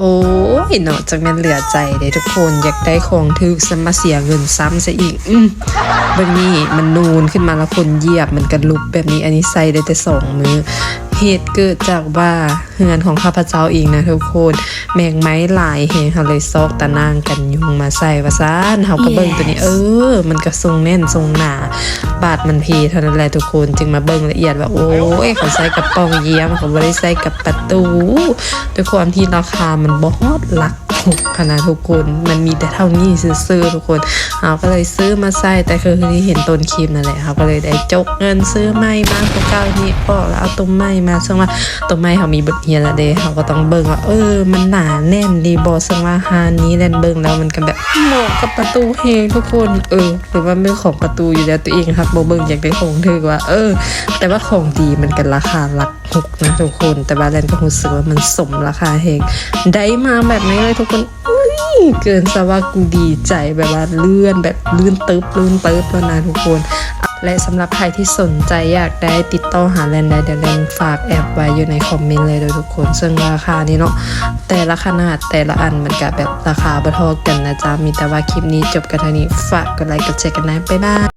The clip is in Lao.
ໂອ້ຍເນາະ ຈັກແມ່ນເຫຼືອໃຈເດ້ທຸກຄົນ ຢາກໄດ້ຂອງຖືກ ຊະມາເສຍເງິນຊ້ຳຊະອີກ. ອືມ ເບິ່ງນີ້ ມັນນູນຂຶ້ນມາ ແລ້ວຄົນຢຽບມັນກະຫຼຸບແບບນີ້. ອັນນີ້ໃຊ້ໄດ້ແຕ່ສອງມື້. ເຫດເກີດຈາກວ່າເຮືອນຂອງຂ້າພະເຈົ້າເອງນະທຸກຄົນ ແມງໄມ້ຫຼາຍແຮງ ເຮົາເລີຍຊອກຕາໜ່າງກັນຍຸງມາໃສ່ວ່າຊັ້ນ. ເຮົາກໍເບິ່ງໂຕນີ້ ເອີ ມັນກໍຊົງແໜ້ນຊົງໜາ ບາດມັນເພເທົ່ານັ້ນແຫຼະທຸກຄົນ ຈຶ່ງມາເບິ່ງລະອຽດວ່າ ໂອ້ຍ ເຂົາໃສ່ກະປ່ອງຢ້ຽມ ເຂົາບໍ່ໄດ້ໃສ່ກັບປະຕູ ດ້ວຍຄວາມທີ່ລາຄາມັນບໍ່ຮອດຫຼັກຫົກຫັ້ນນະທຸກຄົນ ມັນມີແຕ່ເທົ່ານີ້ຊື່ໆ ທຸກຄົນ. ເຮົາກໍເລີຍຊື້ມາໃສ່ ແຕ່ຄືທີ່ເຫັນຕົ້ນຄລິບນັ້ນແຫຼະ ເຮົາກໍເລີຍໄດ້ຈົກເງິນຊື້ໃໝ່ມາຄືເກົ່ານີ້ ປອກແລ້ວເອົາໂຕໃໝ່ມາ. ເຊິ່ງວ່າໂຕໃໝ່ເຮົາມີບົດຮຽນແລ້ວເດ້ ເຮົາກໍຕ້ອງເບິ່ງວ່າ ເອີ ມັນໜາແໜ້ນດີບໍ່ ເຊິ່ງວ່າຮ້ານນີ້ແລ່ນເບິ່ງແລ້ວມັນກໍແບບເໝາະກັບປະຕູແຮງທຸກຄົນ. ເອີ ຫຼືວ່າແມ່ນຂອງປະຕູຢູ່ແລ້ວ ຕົວເອງຮັກບໍ່ເບິ່ງ ຢາກໄດ້ຂອງຖືກວ່າ ເອີ ແຕ່ວ່າຂອງດີມັນກໍລາຄາຫຼັກຫົກນະທຸກຄົນ ແຕ່ວ່າແລ່ນກໍຮູ້ສຶກວ່າມັນສົມລາຄາແຮງ ໄດ້ມາແບບນີ້ເລີຍທຸກຄົນ. ອຸ້ຍ ເກີນຊະວ່າກູດີໃຈ ແບບວ່າເລື່ອນ ແບບລື່ນຕຶບ ລື່ນຕຶບແລ້ວນະທຸກຄົນ. ແລະ ສຳລັບໃຜທີ່ສົນໃຈຢາກໄດ້ຕິດຕໍ່ຫາແລ່ນໄດ້ ດຽວແລ່ນຝາກແອັບໄວ້ຢູ່ໃນຄອມເມັນເລີຍເດີທຸກຄົນ. ເຊິ່ງລາຄານີ້ເນາະ ແຕ່ລະຂະໜາດ ແຕ່ລະອັນມັນກະແບບລາຄາບໍ່ເທົ່າກັນນະຈ໊ະ. ມີແຕ່ວ່າຄລິບນີ້ຈົບກັນເທົ່ານີ້ ຝາກກົດໄລກົດແຊກັນນະ ບາຍບາຍ.